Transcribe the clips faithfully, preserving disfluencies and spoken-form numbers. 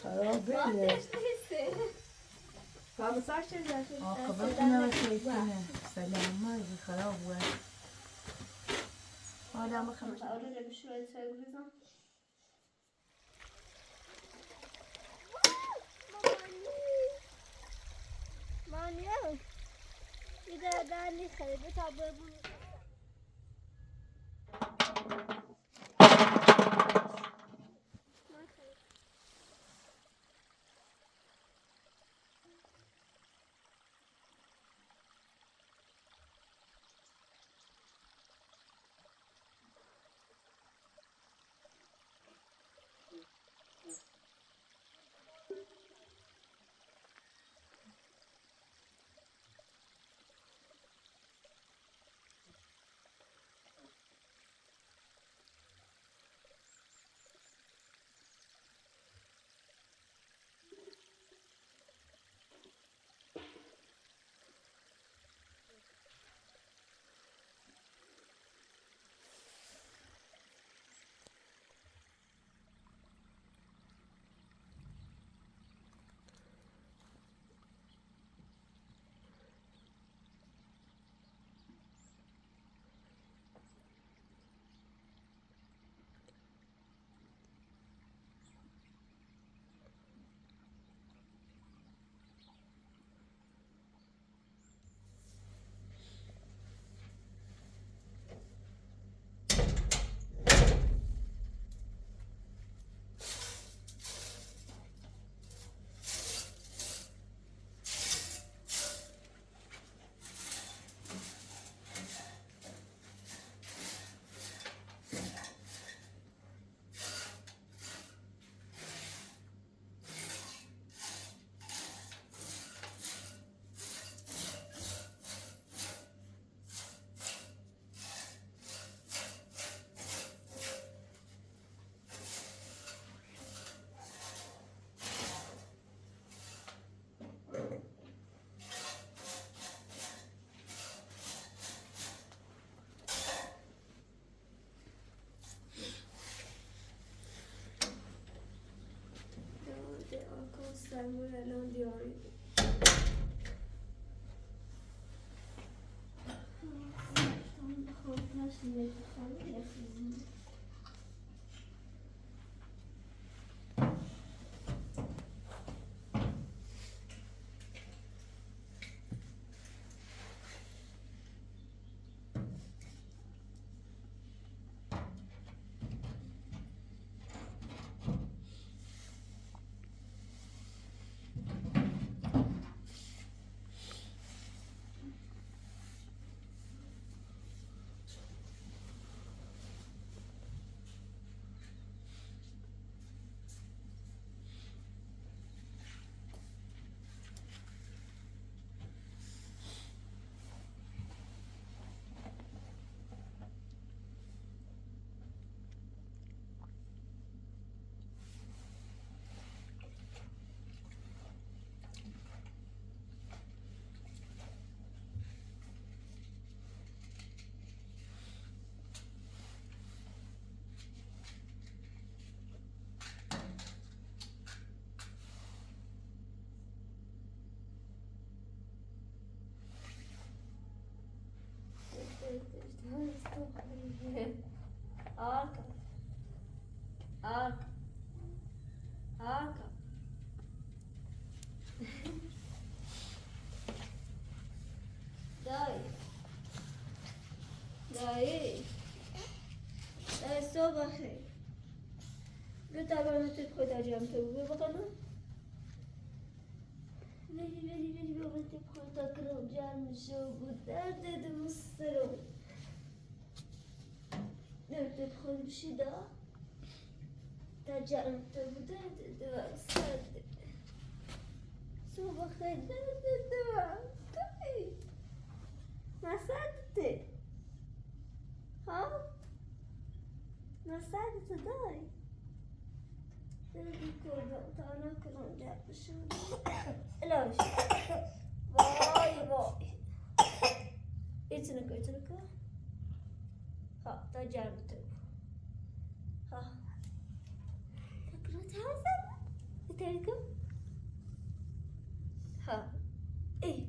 Ɔɔ, bɛ yɛ. Ɔɔ, kaba kuna wa kɛ kɛ na, salama, zi kala wa. Ɔɔ, da ma kama. Mani, ida dani kare bita bebu. Arka. Arka. Arka. Dayı. Dayı. Dayı, soo bexeyr. Götür bana tepkoy da cam tepkoy bakalım. Veri, veri, veri, veri, tepkoy da kral cam, soo bu derde de mısırım. Derde koy bir şey daha. Tacanım da bu derde de var, sade. Soo bexeyr, derde de var. Tabii. Nasıl etti? Ha? Nasıl etti, dayı? Derde koy, ben sana kral cam, soo. Ilaç. Vay, vay. İçini koy, içini koy. Ha, tacanım da bu. Ha. Takrat hazır. Tabii, Ha. Ih.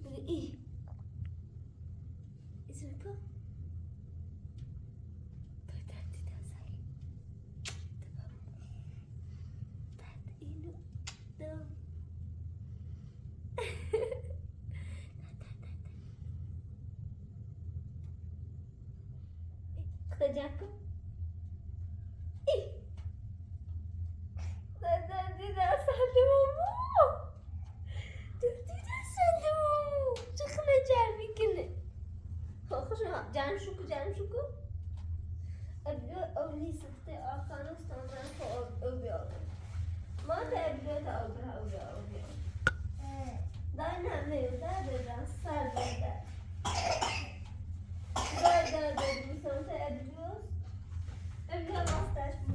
Bili ih. Is it cool? Tata, tata, sai. Tata, inu. Dong. Tata, tata. Kıcakım. Ih. Dada, dida, sallıma bu. Dur, dida, sallıma bu. Çıkma, can bikini. Hoş, can şuku, can şuku. Abi, o, o, lisa. Te Afganistan, ben ko öbüyor. Ma te öbüyor, ta öbüyor, öbüyor, öbüyor. Dai ne, ne, da, da, da, sar, da, da. Da, da, da, bu son te öbüyor. Öbüyor, mustaş bu.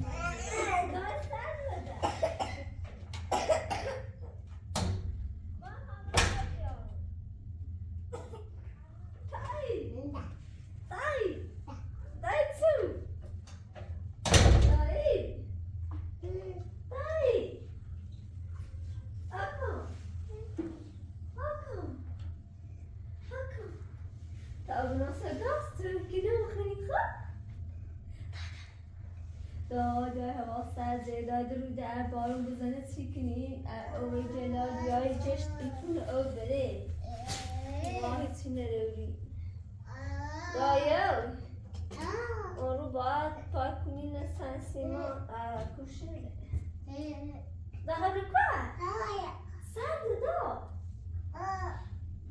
Da, sar, da, da. Ma, ma, ma, öbüyor. Tai. Tai. Tai, too. Dayı. Dayı. Hakan. Hakan. Hakan. Tabi nasıl gaz? Türküne bakın. Da, da, hava serdi. Da, dur, da, balon bızanı çekini. E, o ve celal, ya, çeşit bütün öbürü. Vay, içine öyle. Dayı. Oru baat parkuni na sansima, a, kuşe. Daha bir kwa? Sen de do.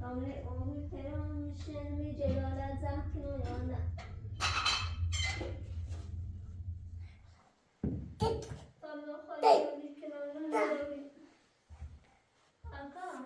Amre, oru kere olmuş yani mi celal zaten o yana. Tamam, hadi bir kere. Aga.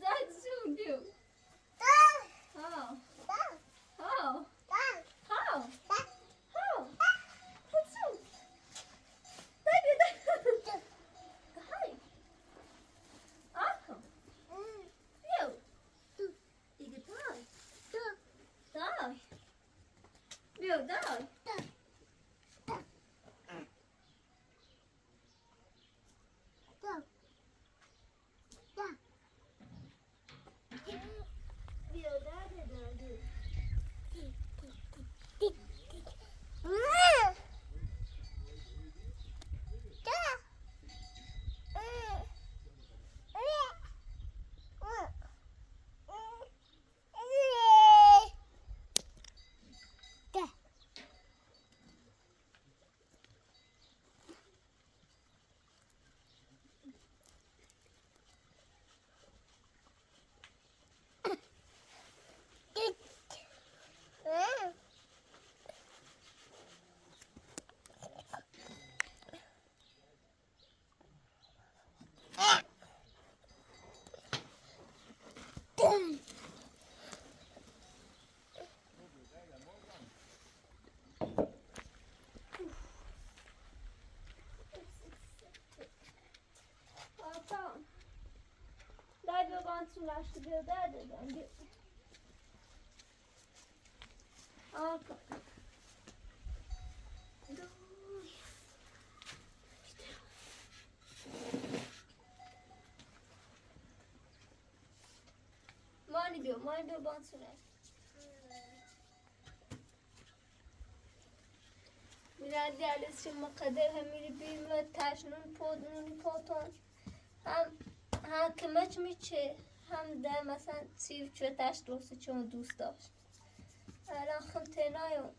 Dad, zoom, zoom. How? How? How? How? Zoom. Dad, dad. Hi. Welcome. Yo. Ige, dad. Dad. Yo, dad. Welcome. Dad, bia ban tuna, acho que deu, dad, dad. Welcome. Mani, bia, mani, bia ban tuna. Mira, diyalɛ si maqadir hɛ miri bi mɛ tash nun pot, nun poton. Ham, ha kɛ mɛ mi che, ham dɛ masan si che tash do si che dus dash. Ala kham tena yo.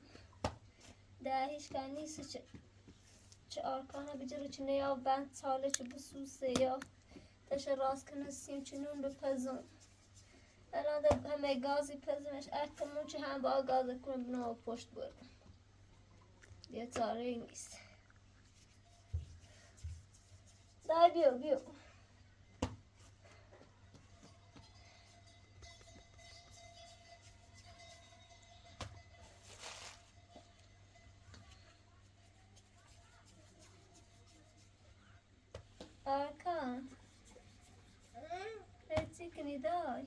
Da hish kani si che. Che arkana bijir che ne ya ban sale che bu su se ya. Tash ras kana sim che nun be pazon. Ela da heme gazi pezmiş, ertemon çi hem ba gazi kun bina poşt bur. Diye tarih İngiliz. Dai bio, bio. Arkan. Reçikini day.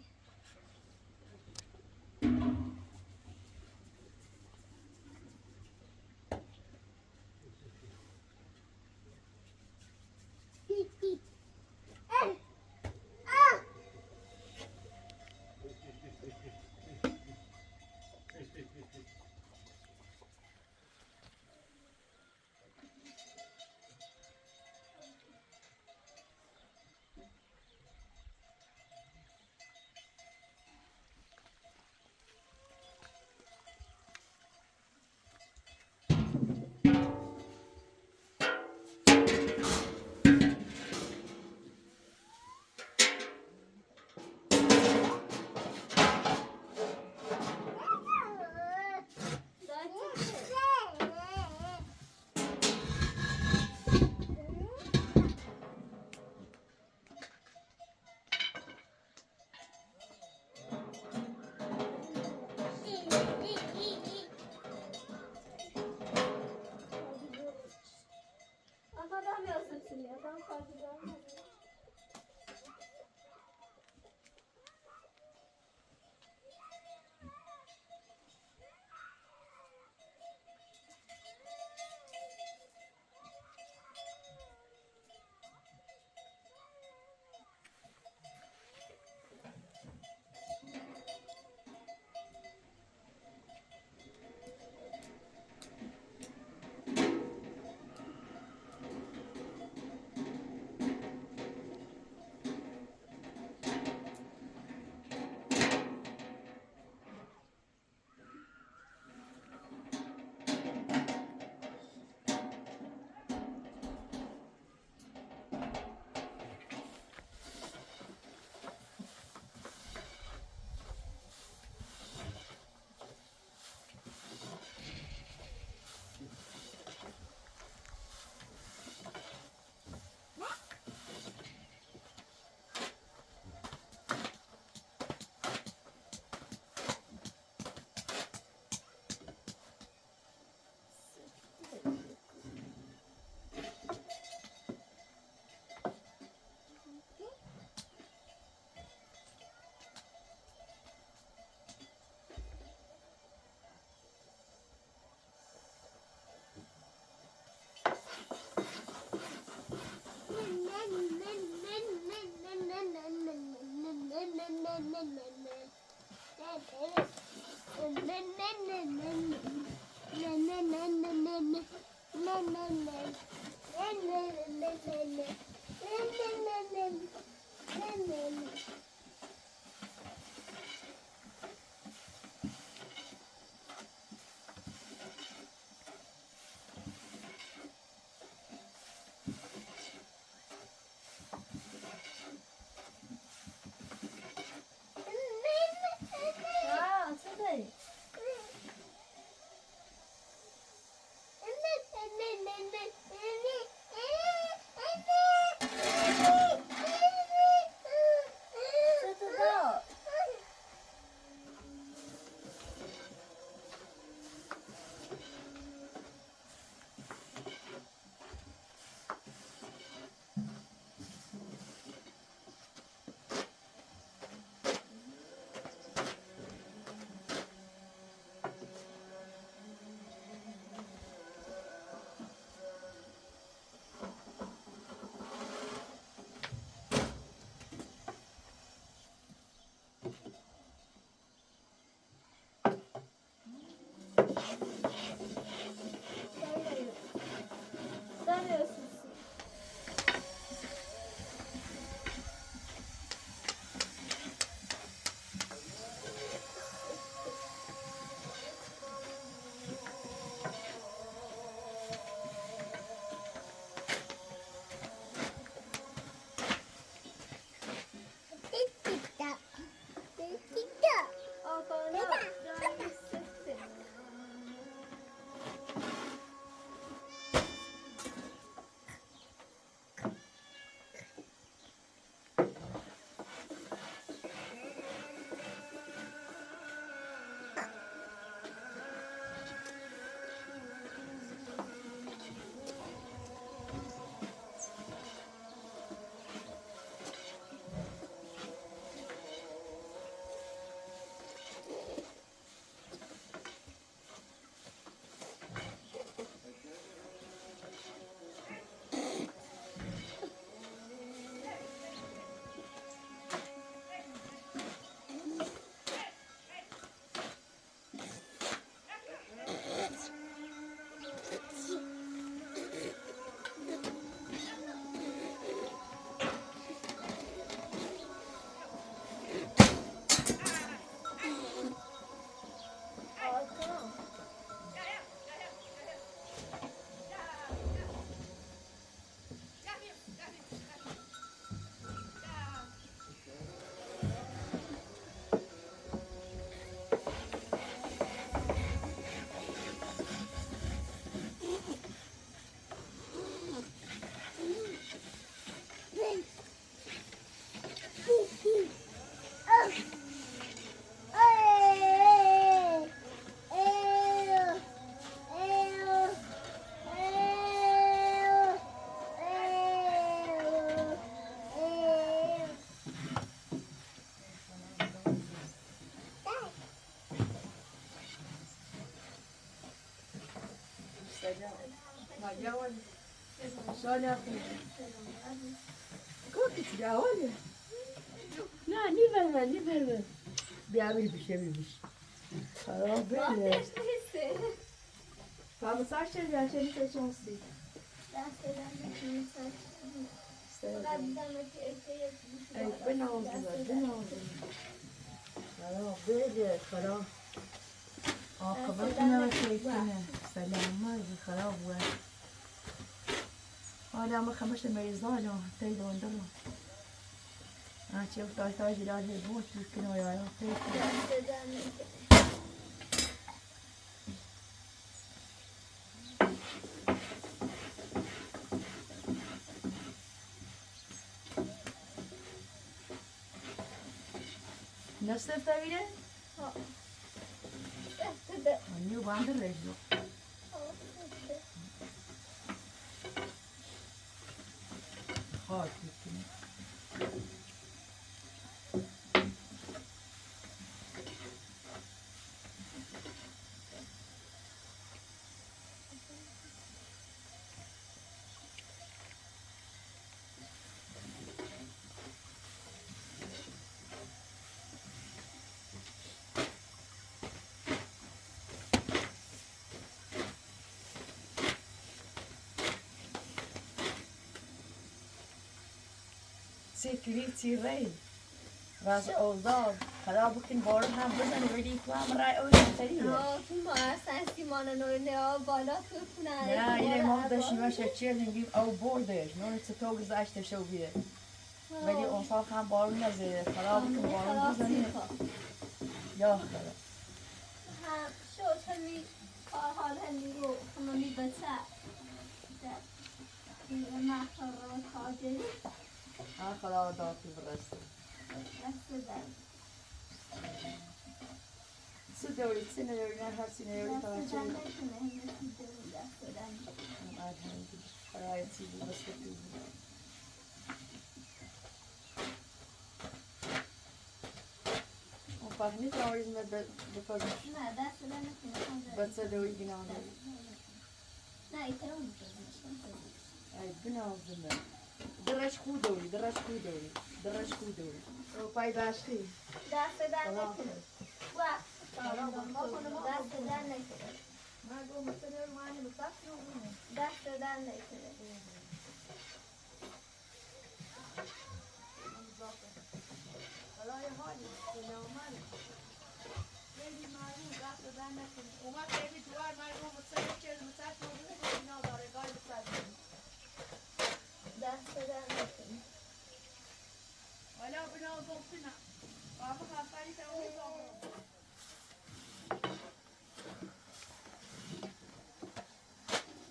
Naa, ni vɛlɛ, ni vɛlɛ. Bia bi bi shɛ bi bi. Alo, bele. Vamos achar, achar essa chance. Ei, bena ozula, bena ozula. Alo, bele, alo. Ɔ, kaba kina wa ke kina. Salama, zi kala wa. Ɔ, da ma kama se mai zolo, te do ndolo. A, che, ta, ta, jira, je, bo, tu, kina, ya, ya, te, te. Nasıl tavire? Anyu bandı rejo. Ha, tuttum. Security rei. Bas ozab. Xala bıkın boru ham bızın vedi kuam ray o yatari. Aa, tuma sen simana no ne o bala kukuna. Ya, ile mavda şima şaçer ningim au border. No ne tog zaşta şobiye. Vedi onsal ham boru ne ze. Xala bıkın boru bızın. Ya xala. Ha, şu temi hal hemi ro, tamam bir bata. Aa, xala dati vırası. Nasıl ben? Su döwri, sine yöwri, ne har sine yöwri, tamam. Elhamdülillah. Ay, ti bu başka türlü. Fahmi, tamam, izme be, be fazla. Basa döwri, günah döwri. Ay, bina zımı. Dıraj ku döwri, dıraj ku döwri, dıraj ku döwri. O paydaşlığı. Dasa da ne kere. Wa. Dasa da ne kere. Dasa da ne kere.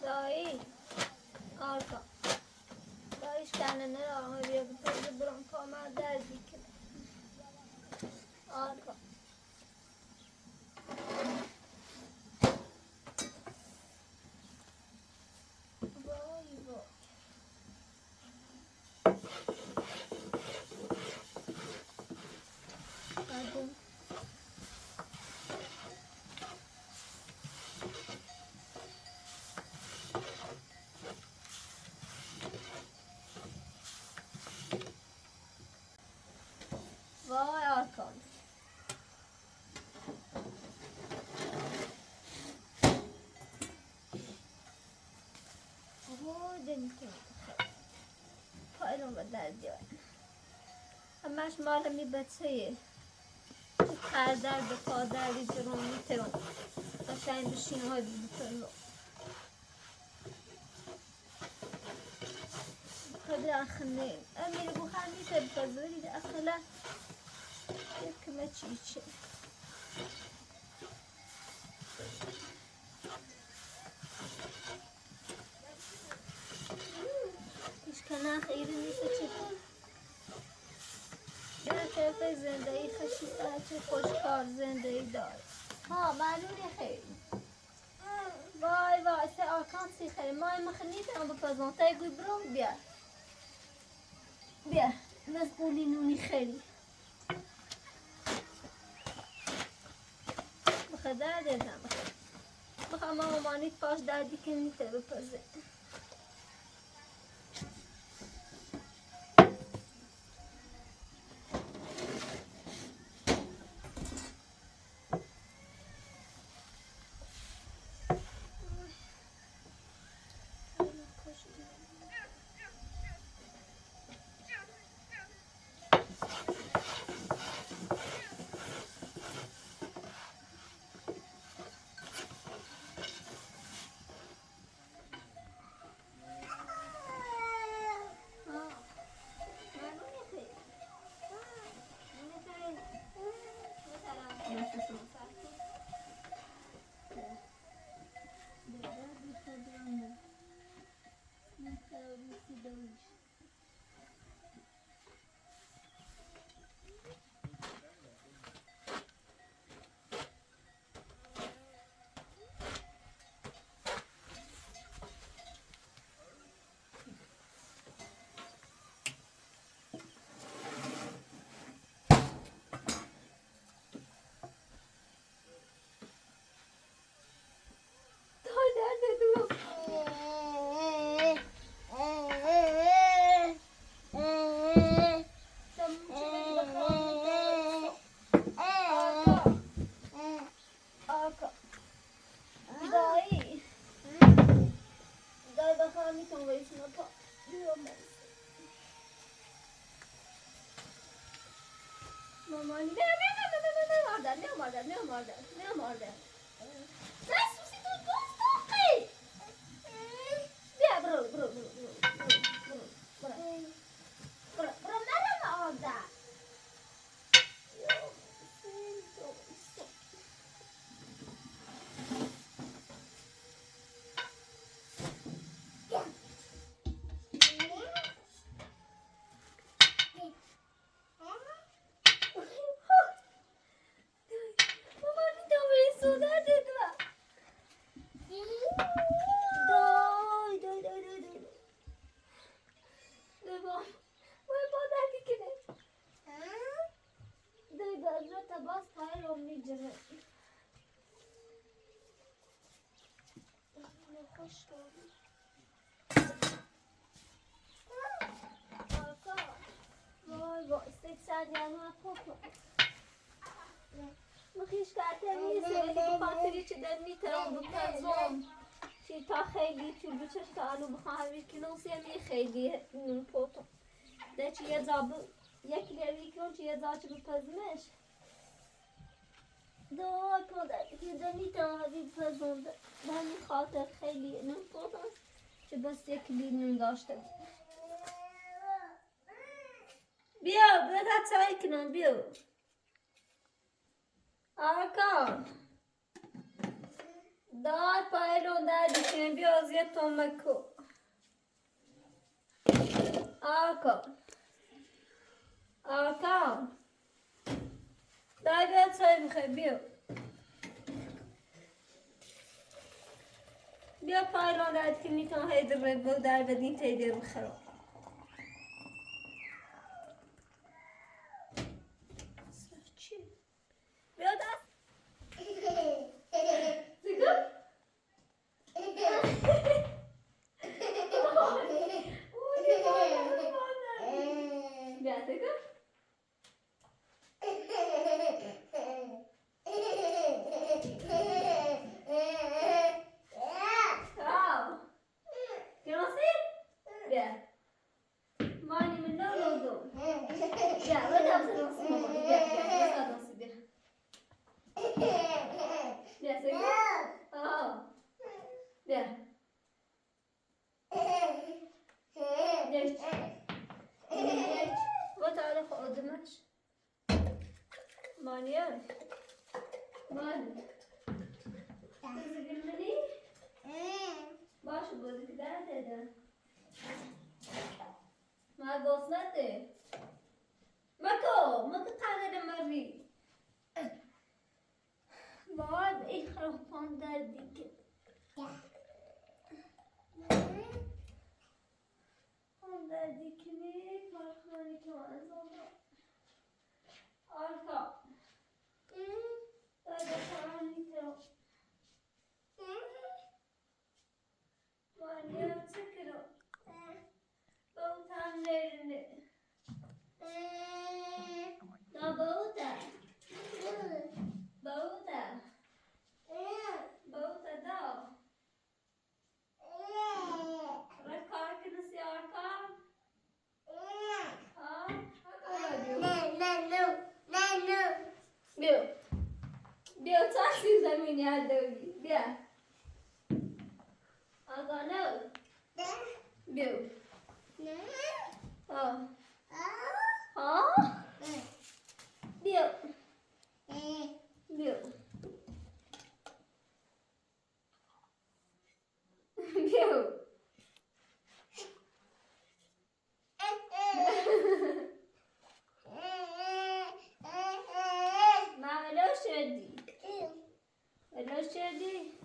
Dayı, arka. Dayı, işte annenler ağına bir yapıp böyle bırak ama derdi ki. Arka. Vay vay. Pardon. Vay arkam. Vay deniz kenarı. Paylan ve derdi var. Ama şu malımı batıyı. Kader be kader bir durum bitirin. Aşağı bir şey var bir durum. Kadar akıllı. Emir bu hangi şey bu kadar akıllı. Yakma çiçi. Işkana xeyri neyse çek. Ya tefe zendeyi xeşi, ya çek xoşkar zendeyi dar. Ha, malum ne xeyri. Vay vay, se arkan si xeyri. May mıxı neyse ama pazantay guy brom biya. Biya, mezguli nuni xeyri. Bıxa derdê zem bıxa. Bıxa ma omanit paş derdi ki nite bıpızı. Mami, mira, mira, mira, mira, mira, mira, mira, mira, mira, mira, mira. Mira, susito, susito, que. Mira, bro, bro, bro, bro, bro, bro, bro. Bro, bro, mira, mira, mira. Yo, siento, siento. Mamá, mi toma eso, date, date. Dai, dai, dai, dai, dai. Dai, mamá. Mamá, date, que ne. Dai, dai, dai, tabas, pai, lo mi jene. Vay vay, seksen lira koku. Mı hiç karte mi sevdi, bu patiri çi demli te oldu, pezon. Çi ta xeyli türlü çeşit anu bu kahve kinun sevdi xeyli nun poto. De çi ye zabı, ye kile bir kinun çi ye za çi bu pezmiş. Dai, pô, dai, dai, dai, mi toma, bir pezon, dai, dai, mi xatir xeyli nun pota. Çi bes yek bir nun daştım. Biyo, biyo, da çay kinun, biyo. Arka. Dai, paylon, dai, dikine, biyo, ziyet olmak o. Arka. Arka. Dai, biyo, çay bıxı, biyo. Biyo, paylon, dai, dikine, ton, heydir, biyo, dai, bedin, teydir, bıxı. Biyo, da. Sıkı. Mani, mi no, no, no. Ya, wata, wata, wata, wata, ya, wata, wata, wata, ya. Ya, seguro? Oh. Ya. Geç. Geç. Wata, wata, wata, wata. Mani ya. Mani. Kızı gülmeni. Baş gözükler dedi. Ma dostlar de. Mako, mako tane de mari. Baba, ilk haftan derdik. Hon derdik mi? Farklı bir kere oldu. Arka. Hı? Böyle karanlık yok. Hı? Maria, çekil o. Bautan verini. Da bauta. Bauta. Bauta da. Raka kınısı arka. Bio. Bio, tasi zamini a dogi. Bio. Agora não. Bio. Ha. Ha. Bio. Bio. Bio. Ma, melo şedi. Melo şedi.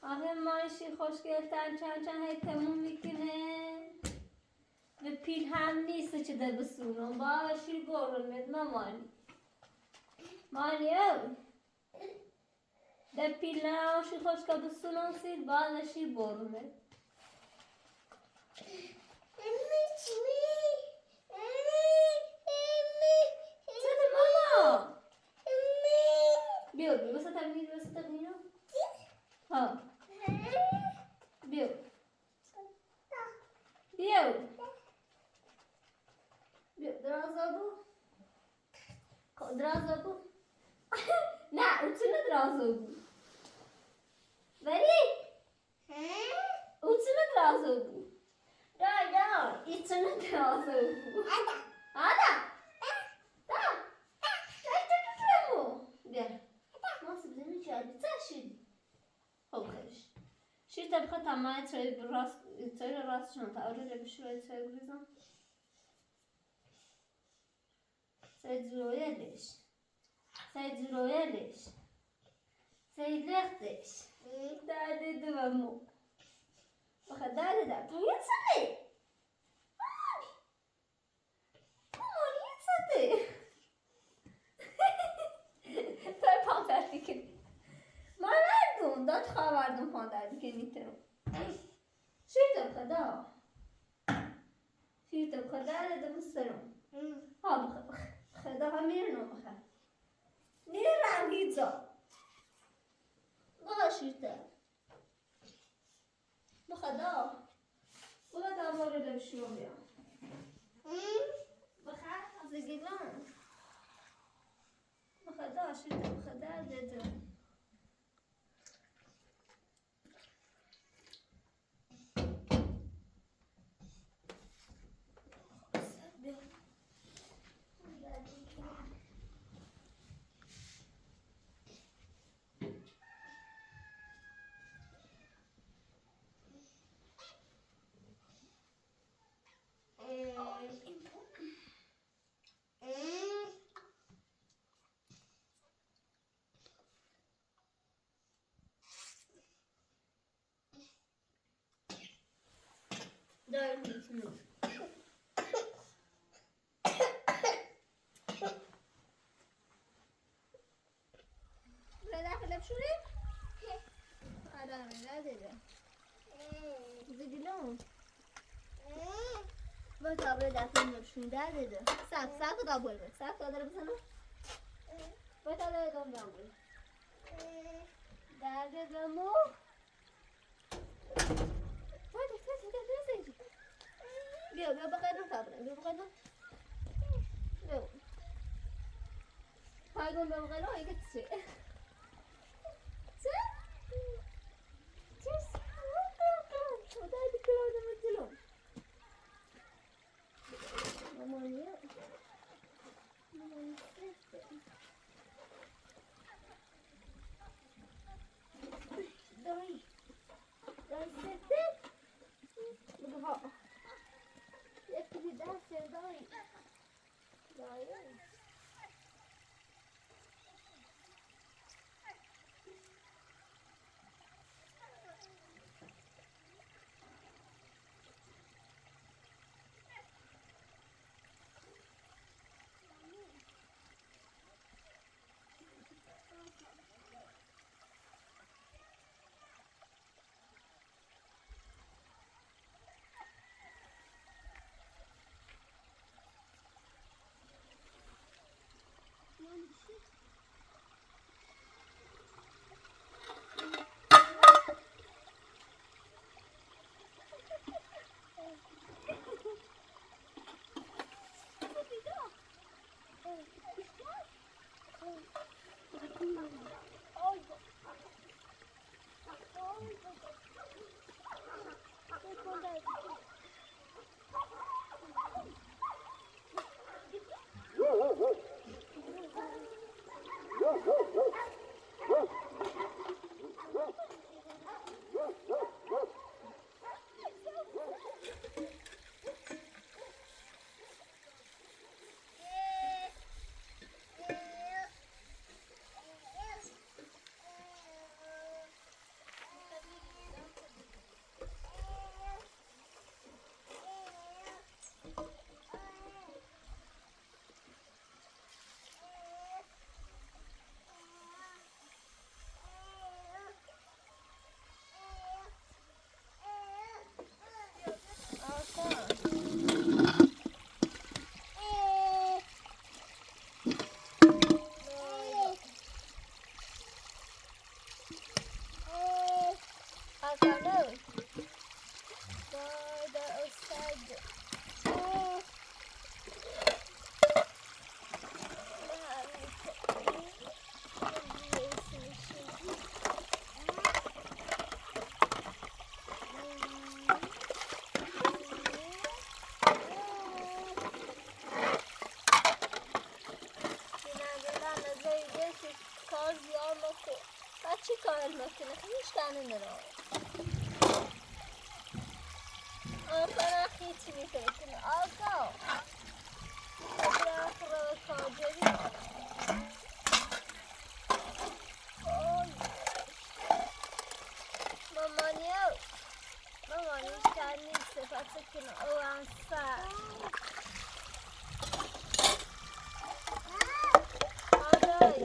Ahe, ma şi hoş geldi, çan çan hey tamam ikine. Ve pil hem ni sıçı da bısunu. Ba şi borun med mamani. Mani ev. De pila şi hoşka bısınon sil, bana şi borme. Sede mama. Bio, bio, basa tamino, basa tamino. Ha. Bio. Bio. Bio, biraz daha bu. Drazogʋ. Na, ʋtsʋ ni drazogʋ. Veri. Ʋtsʋ ni drazogʋ. Da, da, itsʋ ni drazogʋ. Ada. Ada. Da. Da, itsʋ ni drazogʋ. Bia. Mɔsi bi ni tsa bi tsa shi. Hopp, hopp. Shuta bkata ma tsoy bras, tsoy ras shon ta ore le bishwe tsoy grizan. Tsoy duro yelish. Tsoy duro yelish. Tsoy lechtish. Dade duro mo. Baka dade da. Toyin sani. Mami. Mami, sate. Toy panter dikin. Mami, dum, dot xabar dum panter dikin itero. Shuta bkada. Shuta bkada le dum sero. Ha, bkada ha mir no bkada. Mir rangi zo. Baka shuta. Bxada. Bxada mɔrɔ da bshiwa bia. Bxa zigilɔn. Bxada shita bxada dede. Bira daxil bshuli. Ada bira dede. Zigilon. Bata bira daxil bshuli da dede. Sak, sak da bol. Sak da bol. Bata da dom da bol. Da dede mo. Bia, bia, bia, bia. Chi kawel ma kina, kini shkani nero. Aka na ki chi mi kina, aka. Aka kro ka jeri. Oy. Mama ni o. Mama ni shkani se pa se kina o ansa. Adoy.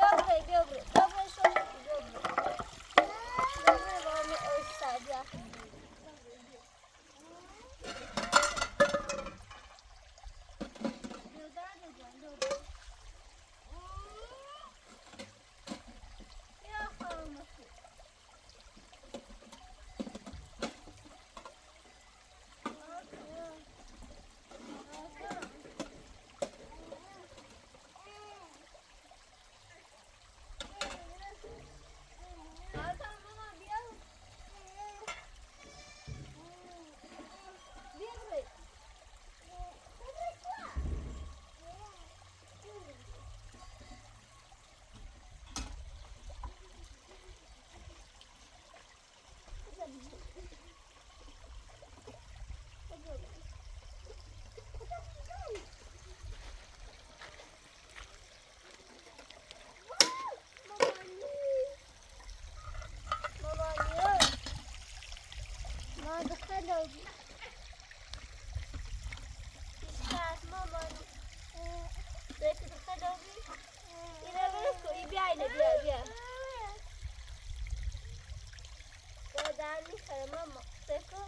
Dobre, dobre, dobre, dobre. Dobre, mami, o sadia. Ina bɛ ko, i bia, ina bia, bia. Ko dani kare mama, seko.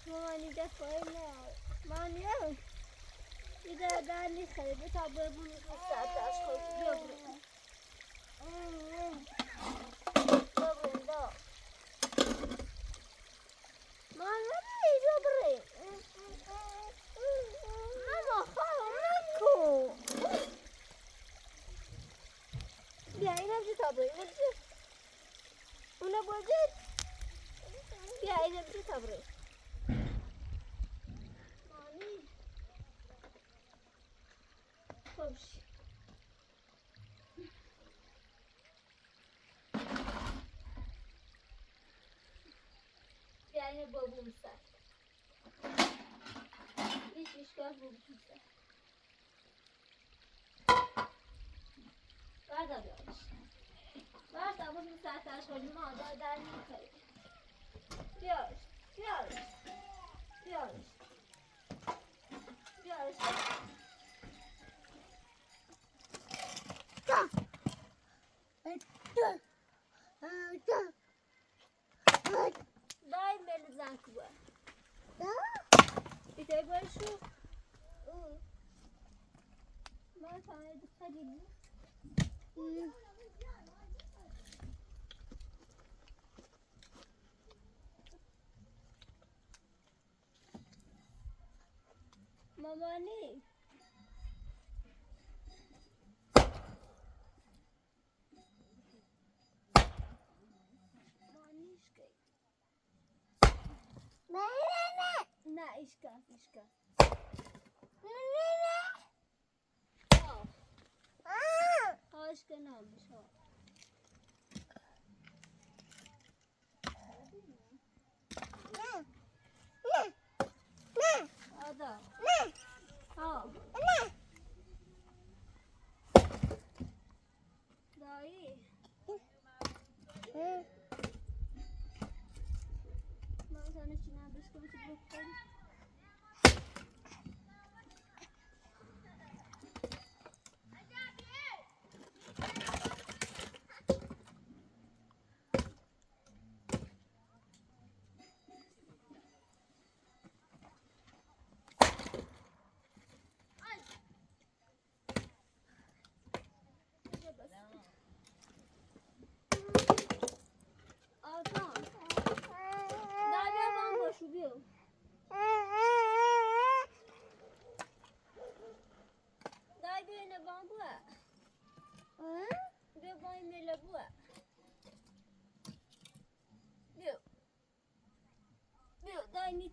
Mama ni da ko ina. Mama ni o. Ida dani kare bɛ ta bɛ bu sa ta ko. Mama, ni dobre. Mama, ho, mako. Bia, ina bia ta bɛ, ina bia. Una bojit. Bia, ina bia ta bɛ. Mami. Kosh. Bia ina bobumsa. Ish, ish, ka bobumsa. Guarda, Deus. Guarda, bobumsa, tá, show de mão, dá, dá, não sei. Deus, Deus, Deus. Deus. Tá. Dai mel zank wa. Ite gwe shu. Ma fa de kadi. Mama ni. Na, ishka, ishka. Oh. Oh, ishka, na, ishka. Ada. Oh. Dai.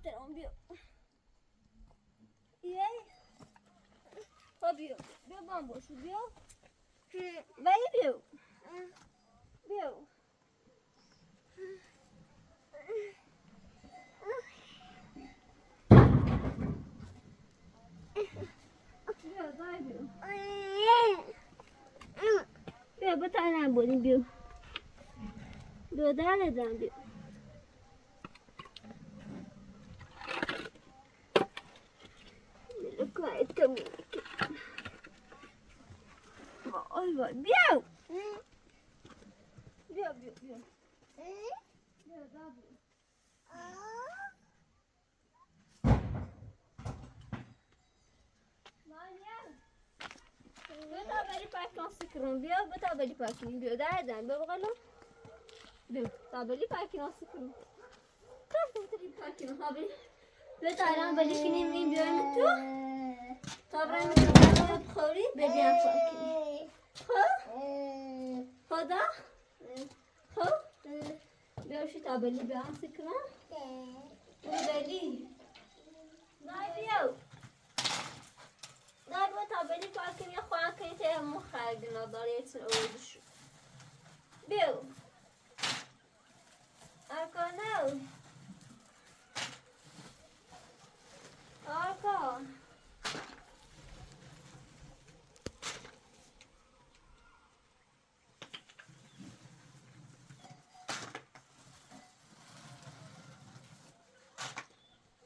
Tɛrɛ ɔn bio. Yei. Ɔ bio. Bio bambo su bio. Bayi bio. Bio. Bio, bota na boni bio. Bio, dale dan bio. Look at me. Bio. Bio, bio, bio. Bio, bio. Bio, tabeli paki ɔn sikirun. Bio, bio, tabeli paki. Bio, da, da, bio, bakalo. Bio, tabeli paki ɔn sikirun. Tabeli paki ɔn, tabeli. Bio, tabeli kini mi, bio, mi tu. Tabeli mi tu, tabeli kori, bio, bio, paki. Ho? Ho da? Ho? Bio, shi tabeli bio ɔn sikirun. Tabeli. Tabeli. Tabeli, tabeli paki ni kwan kinte mu khagno dore tun o dishu. Bio. Akana. Aka.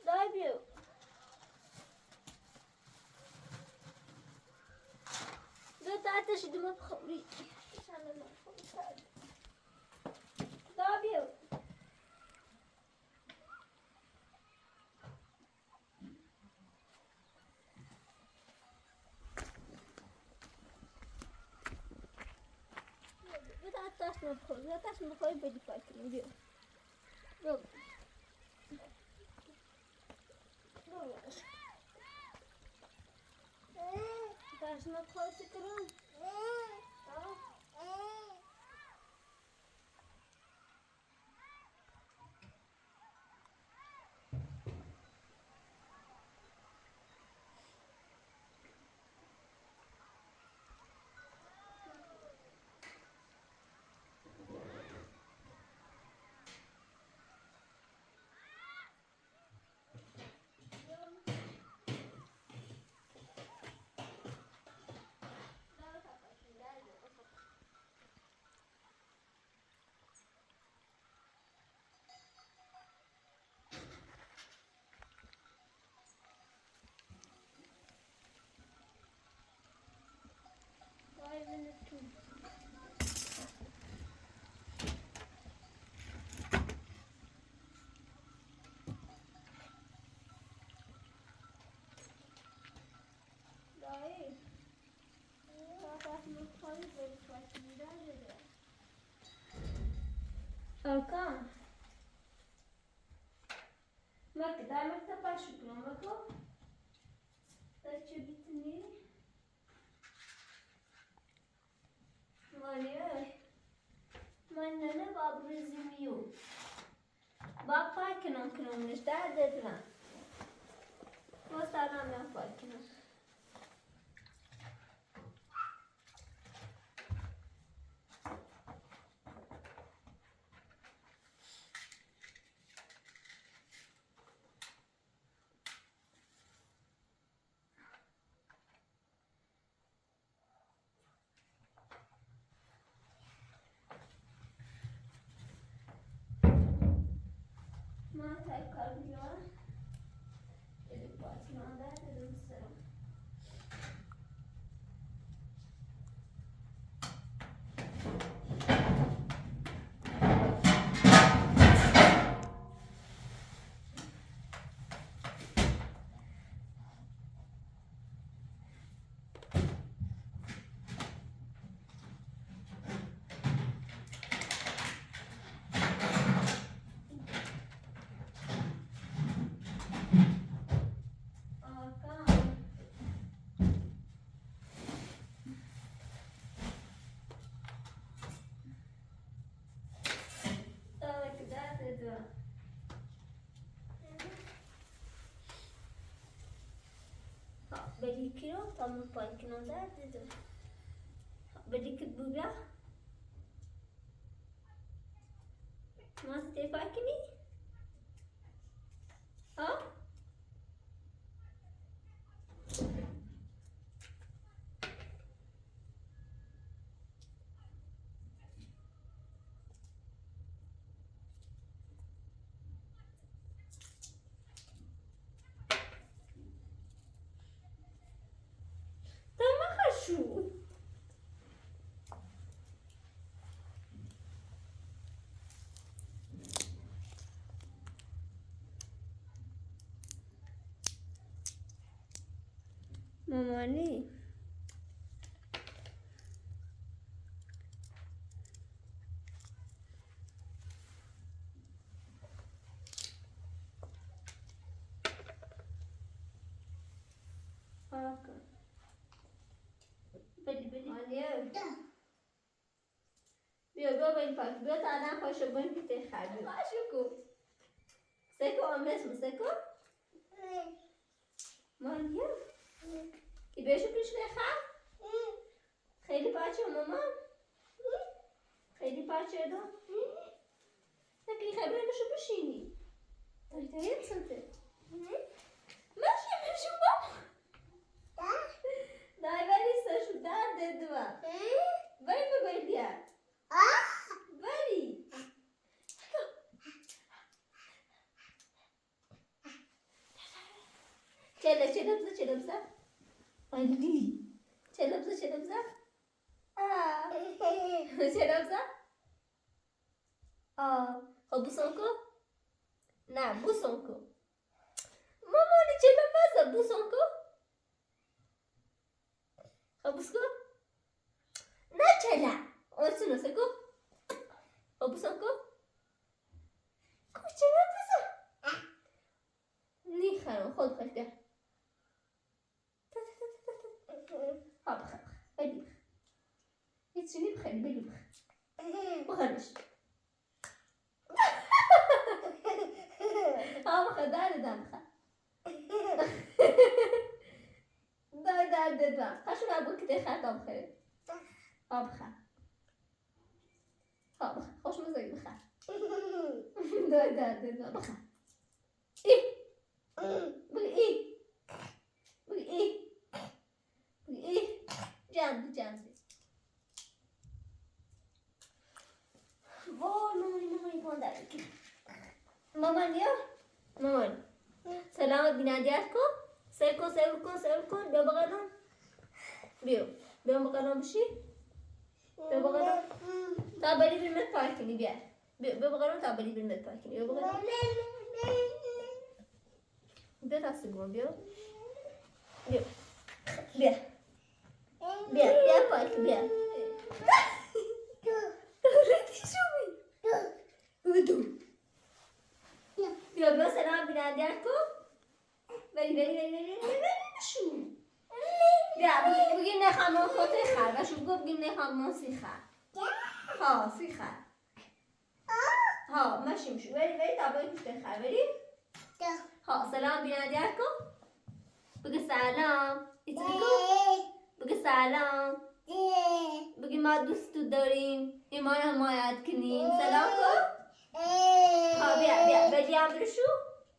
Dai bio. Dai ta ta shi duma khawri. Dai bio. Dai ta ta shi duma khawri, dai ta ta shi duma khawri, bedi paki, bio. Bio. Aka. Mak da mak ta pa shukla mako. Ta chubitni. Mani, eh. Mani nana babu zimiyo. Ba pa kino kino mishta dedla. Mo sa na me pa kino. Bɛ di kiro, tɔmɔ pɔn kino da di do. Bɛ di kit bubia. Mas te pakini. Ha? Tamaxa su. Mɔmɔ ni. Aka. Beli, beli. Mɔni o. Bio, bio, beli pa. Bio, ta na ko sho bon ki te kha, bio. Mashuko. Seko, o mesmo, seko? Mɔni o. I be sho ki sho kha? Xeli pacho mama. Xeli pacho do. Taki xebra no shubu shini. Taki ta yen sante. Mashi, mashi ba. Dai bari sa shu da de dua. Bari ba bari bia. Bari. Chela, chela bza, chela bza. Ali. Chela bza, chela bza. Ah. Chela bza. Ah. Ho busonko? Na, busonko. Mama, ni chela bza, busonko? Ho busko? Na chela. O suno seko. Ho busonko? Ko chela bza. Ni xano, xod xaxda. Hop, hop, hop. Beli. Itsu ni bxel, beli bxel. Bxel. Hop, hop, dali, dali, hop. Dali, dali, dali. Kasu na bukite hop, hop, hop. Hop, hop. Hop, hop, xos ma zay bxel. Dali, dali, dali, bxel. Ih. Bigi ih. Bigi ih. Bigi ih. Jandi, jandi. Bo, mamani, mamani, bo, dali. Mamani, yo? Mamani. Salama binadiyatko? Seko, seko, seko, do bagadon. Bio. Bio bagadon bishi. Bio bagadon. Ta bali bin met parkini bia. Bio, bio bagadon ta bali bin met parkini. Bio bagadon. Bio ta sigo, bio. Bio. Bia. Bia, bia park, bia. Udu. Bio, bio salama binadiyatko. Beli, beli, beli, beli, beli, beli, shu. Bia, bigi, bigi ne xamon kote xa, ba shu go bigi ne xamon si xa. Ho, si xa. Ho, mashi, mashi. Beli, beli, ta boi kuste xa, beli. Ho, salama binadiyatko. Bigi salam. Itiko. Bigi salam. Bigi ma dustu dorim. Imana ma yatkinin. Salam ko. Ho, bia, bia, beli ya birshu.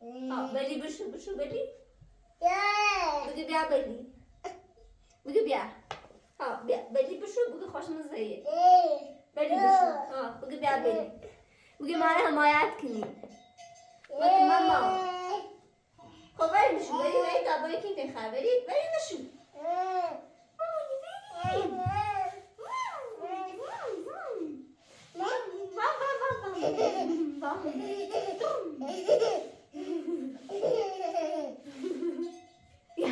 Ho, beli birshu, birshu, beli. Bigi bia beli. Bigi bia. Ho, bia, beli birshu, bigi xos ma zeye. Beli birshu. Ho, bigi bia beli. Bigi ma yatkinin. Mati mama. Ko bari birshu, bari, bari, ta bari kinte xa, bari, bari birshu. Mama, ni bari. Bam, bam, bam, bam, bam. Ya.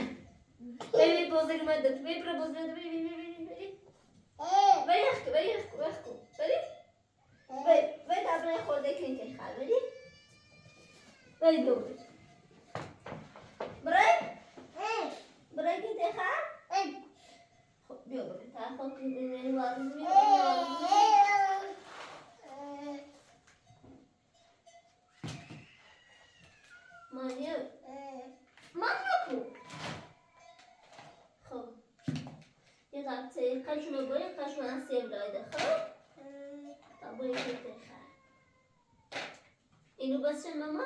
Bari, bari, bozeri ma dat, bari, bari, bozeri, bari, bari, bari, bari. Bari, yaxku, bari, yaxku, yaxku. Bari. Bari, bari, ta bari, xo de kinte xa, bari. Bari, bari. Bari. Bari, kinte xa. Xo, bari, bari, ta xo kinte, bari, bari, bari. Mario. Mario ko. Bóre kašuwa sɛɛbla ɔ ida xo. Ɔ bóre kɛ tɛ xa. Inu bas cɛ mama.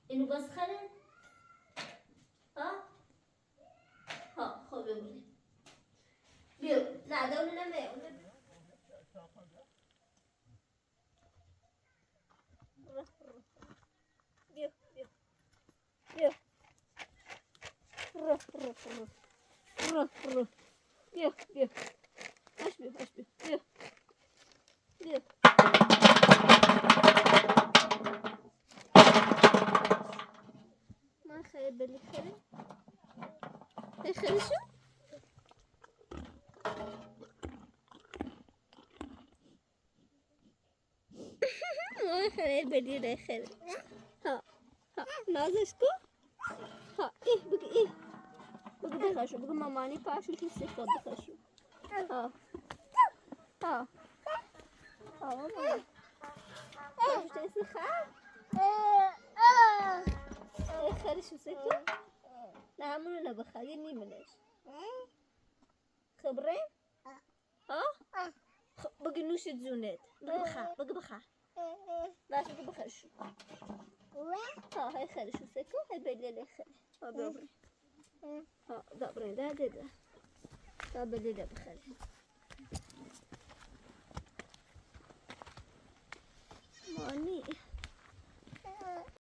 Inu bas xɛrɛ. Ha? Ha, xo be bóre. Bio, na dawli na mɛ. Bio, bio. Bio. Ro, ro, ro. Ro, ro. Bio, bio. Ash bio, ash bio. Bio. Bio. Ma xɛrɛ beli xɛrɛ. Xɛrɛ xɛrɛ su. Oi, xɛrɛ, beli lɛ xɛrɛ. Ha, ha, na zɛ sko. Ha, ih, bigi, ih. Bigi, bigi xasu, bigi mama ni pa su, su se ko bigi xasu. Ha. Ha. Ha, mama. Ha, su se se xa. Eh, xɛrɛ su se ko. Na munu na ba xa, ni mene. Xebre. Ha? Bigi nusi dunet. Bigi baxa, bigi baxa. Bas bigi baxa su. Ha, hay xɛrɛ su se ko, hay beli lɛ xɛrɛ. Ha, dobre. Ha, dobre, da, da, da. Da beli lɛ xɛrɛ. Mani.